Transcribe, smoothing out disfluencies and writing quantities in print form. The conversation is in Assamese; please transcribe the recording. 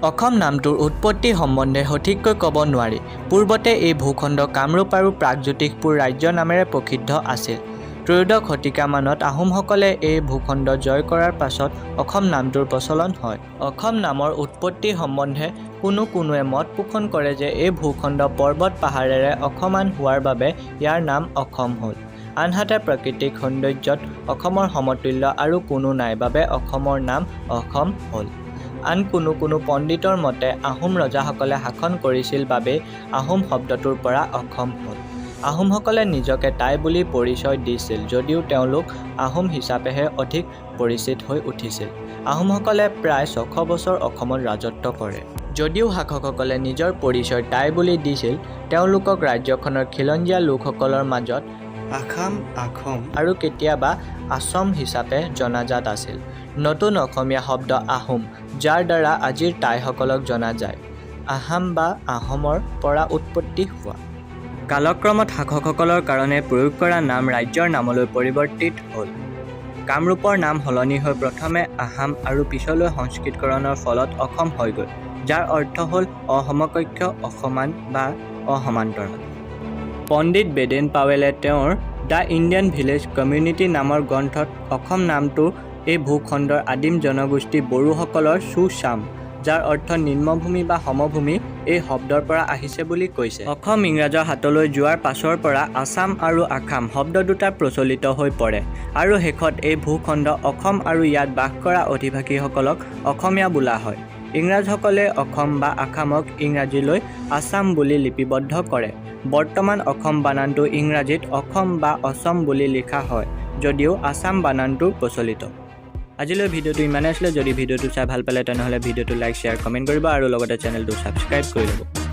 অসম নামটোৰ উৎপত্তি সম্বন্ধে সঠিককৈ ক'ব নোৱাৰি। পূৰ্বতে এই ভূখণ্ড কামৰূপ আৰু প্ৰাগজ্যোতিষপুৰ ৰাজ্য নামেৰে প্ৰসিদ্ধ আছিল। ত্ৰয়োদশ শতিকামানত আহোমসকলে এই ভূখণ্ড জয় কৰাৰ পাছত অসম নামটোৰ প্ৰচলন হয়। অসম নামৰ উৎপত্তি সম্বন্ধে কোনো কোনোৱে মত পোষণ কৰে যে এই ভূখণ্ড পৰ্বত-পাহাৰেৰে অসমান হোৱাৰ বাবে ইয়াৰ নাম অসম হ'ল। আনহাতে প্ৰাকৃতিক সৌন্দৰ্যত অসমৰ সমতুল্য আৰু কোনো নাই বাবে অসমৰ নাম অসম হ'ল। আন কোনো কোনো পণ্ডিতৰ মতে আহোম ৰজাসকলে শাসন কৰিছিল বাবেই আহোম শব্দটোৰ পৰা অসম হ'ল। আহোমসকলে নিজকে টাই বুলি পৰিচয় দিছিল যদিও তেওঁলোক আহোম হিচাপেহে অধিক পৰিচিত হৈ উঠিছিল। আহোমসকলে প্ৰায় 600 বছৰ অসমত ৰাজত্ব কৰে। যদিও শাসকসকলে নিজৰ পৰিচয় টাই বুলি দিছিল, তেওঁলোকক ৰাজ্যখনৰ খিলঞ্জীয়া লোকসকলৰ মাজত আসাম, আখম আৰু কেতিয়াবা আচম হিচাপে জনাজাত আছিল। নতুন অসমীয়া শব্দ আহোম, যাৰ দ্বাৰা আজিৰ টাইসকলক জনা যায়, আহাম বা আহমৰ পৰা উৎপত্তি হোৱা। কালক্ৰমত শাসকসকলৰ কাৰণে প্ৰয়োগ কৰা নাম ৰাজ্যৰ নামলৈ পৰিৱৰ্তিত হ'ল। কামৰূপৰ নাম সলনি হৈ প্ৰথমে আহাম আৰু পিছলৈ সংস্কৃতকৰণৰ ফলত অসম হয়গৈ, যাৰ অৰ্থ হ'ল অসমকক্ষ, অসমান বা অসমান্তৰাল। পণ্ডিত বেডেন পাৱেলে তেওঁৰ the Indian village community নামৰ গ্ৰন্থত অসম নামটো এই ভূখণ্ডৰ আদিম জনগোষ্ঠী বড়োসকলৰ চু-চাম, যাৰ অৰ্থ নিম্নভূমি বা সমভূমি, এই শব্দৰ পৰা আহিছে বুলি কৈছে। অসম ইংৰাজৰ হাতলৈ যোৱাৰ পাছৰ পৰা আসাম আৰু আখাম শব্দ দুটা প্ৰচলিত হৈ পৰে আৰু শেষত এই ভূখণ্ড অসম আৰু ইয়াত বাস কৰা অধিবাসীসকলক অসমীয়া বোলা হয়। ইংৰাজসকলে অসম বা আসামক ইংৰাজীলৈ আছাম বুলি লিপিবদ্ধ কৰে। বৰ্তমান অসম বানানটো ইংৰাজীত অসম বা অছম বুলি লিখা হয় যদিও আছাম বানানটো প্ৰচলিত। আজিলৈ ভিডিঅ'টো ইমানেই আছিলে। যদি ভিডিঅ'টো চাই ভাল পালে, তেনেহ'লে ভিডিঅ'টো লাইক, শ্বেয়াৰ, কমেণ্ট কৰিব আৰু লগতে চেনেলটো ছাবস্ক্ৰাইব কৰি ল'ব।